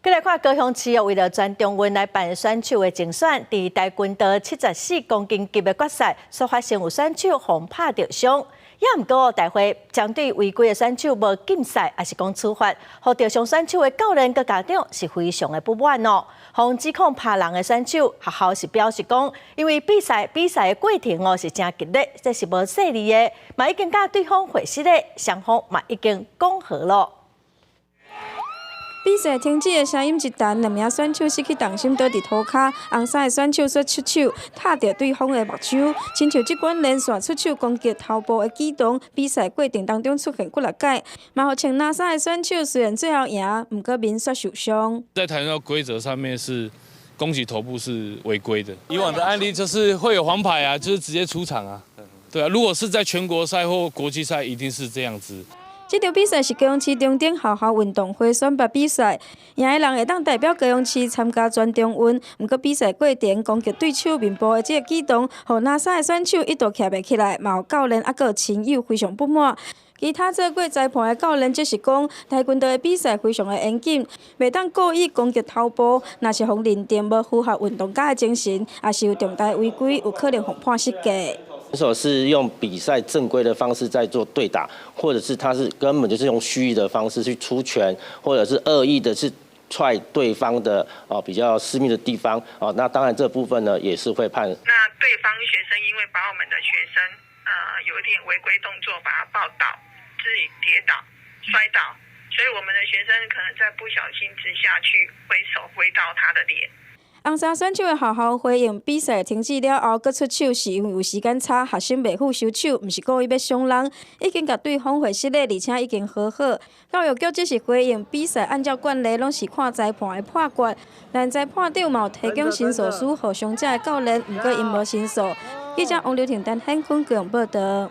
閣來看高雄市哦，為了全中運來辦選手的甄選，佇跆拳道74公斤級的決賽，所發生有選手予拍著傷。也毋過大會針對違規的選手無禁賽，抑是講處罰，予著傷選手的教練佮家長是非常的不滿哦。予指控拍人的選手，學校是表示講，因為比賽的過程哦是誠激烈，這是無細膩的，嘛已經佮對方會失禮，雙方嘛已經講和咯。比賽停止的聲音一彈，兩名選手失去重心倒佇塗跤，紅衫的選手煞出手，拍著對方的目睭，親像這款連續出手攻擊頭部的舉動，比賽過程當中出現幾若擺，嘛予穿藍衫的選手雖然最後贏，毋過面煞受傷。在跆拳道規則上面是攻擊頭部是違規的。以往的案例就是會有黃牌啊，就是直接出場啊。對啊，如果是在全國賽或國際賽，一定是這樣子。這場比賽是高雄市中正學校運動會選拔比賽，贏的人會當代表高雄市參加全中運。毋過比賽過程攻擊對手面部的這个舉動，予藍衫的選手一度徛袂起來，嘛予教練猶閣有親友非常不滿。其他做過裁判的教練則是講，跆拳道的比賽非常的嚴謹，袂當故意攻擊頭部，若是予認定無符合運動家的精神，抑是有重大違規，有可能予判失格。選手是用比賽正規的方式在做對打，或者是他是根本就是用蓄意的方式去出拳，或者是惡意的去踹對方的哦比較私密的地方哦，那當然這部分呢也是會判。那對方學生因為把我們的學生有一點違規動作，把他抱倒，自己跌倒摔倒，所以我們的學生可能在不小心之下去揮手揮到他的臉。紅衫選手的學校回應比賽停止了後，閣出手是因為有時間差，學生袂赴收手，毋是故意欲傷人，已經共對方會失禮，而且已經和好。教育局則是回應比賽按照慣例攏是看裁判的判決，但裁判長嘛有提供申訴書予傷者的教練，毋過𪜶無申訴。記者王劉婷、陳顯坤高雄報導。